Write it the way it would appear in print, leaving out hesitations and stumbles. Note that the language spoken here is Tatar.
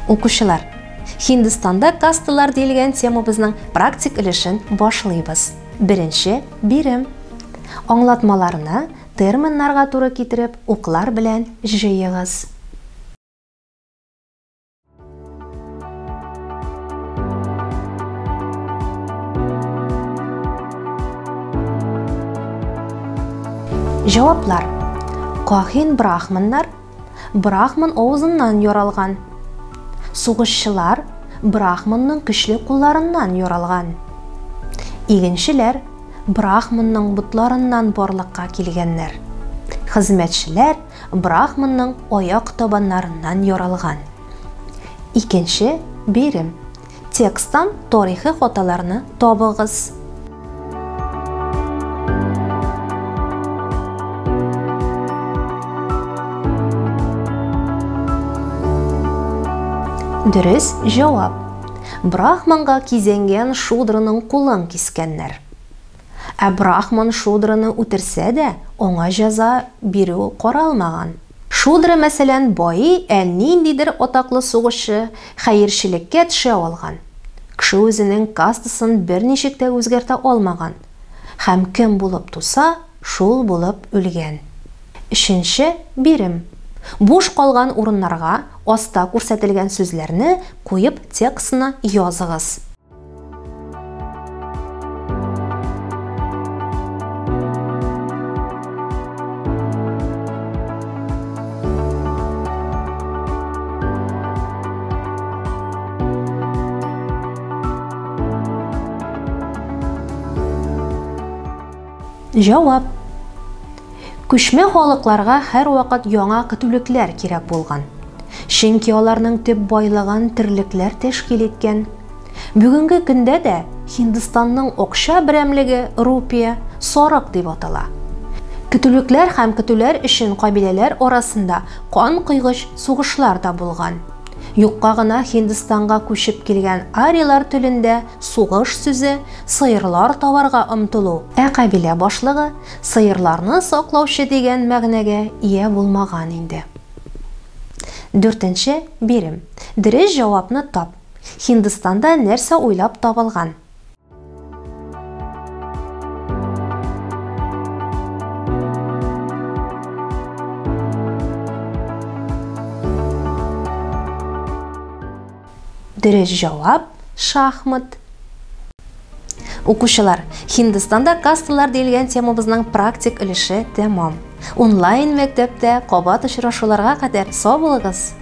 Укучылар, Һиндстанда касталар диелгән темабызның практик өлешен башлыйбыз. Беренче бирем. Аңлатмаларны терминнарга туры китереп, уклар белән җыегыз. Җаваплар. Каһин брахманнар брахман авызыннан яралган. Сугышчылар брахманның көчле кулларыннан яралган. Игенчеләр брахманның ботларыннан барлыкка килгәннәр. Хезмәтчеләр брахманның аяк табаннарыннан яралган. Икенче бирем. Тексттан тарихи хаталарны табыгыз. Дөрес җавап. Брахманга кизәнгән шудраның кулын кискәннәр. Ә брахман шудраны үтерсә дә, аңа җәза бирү каралмаган. Шудра, мәсәлән, байый, ә ниндидер атаклы сугышчы хәерчелеккә төшә алган. Кеше үзенең кастасын берничек тә үзгәртә алмаган һәм кем булып туса, шул булып үлгән. Өченче бирем. Буш калган урыннарга аста күрсәтелгән сүзләрне куеп текстны языгыз. Җавап. Күчмә халыкларга һәрвакыт яңа көтүлекләр кирәк булган. Чөнки аларның төп байлыгын терлекләр тәшкил иткән. Бүгенге көндә дә Һиндстанның акча берәмлеге рупия, сарык дип атала. Көтүлекләр һәм көтүләр өчен кабиләләр арасында кан койгыч сугышлар да булган. Юкка гына Һиндстанга күчеп килгән арийлар телендә сугыш сүзе сыерлар табарга омтылу, ә кабилә башлыгы сыерларны саклаучы дигән мәгънәгә ия булмаган инде. Дүртенче бирем. Дөрес җавапны тап. Һиндстанда нәрсә уйлап табылган? Дөрес җавап шахмат. Укучылар, Һиндстанда касталар диелгән темабызның практик өлеше тәмам. Онлайн мәктәптә кабат очрашуларга кадәр сау булыгыз!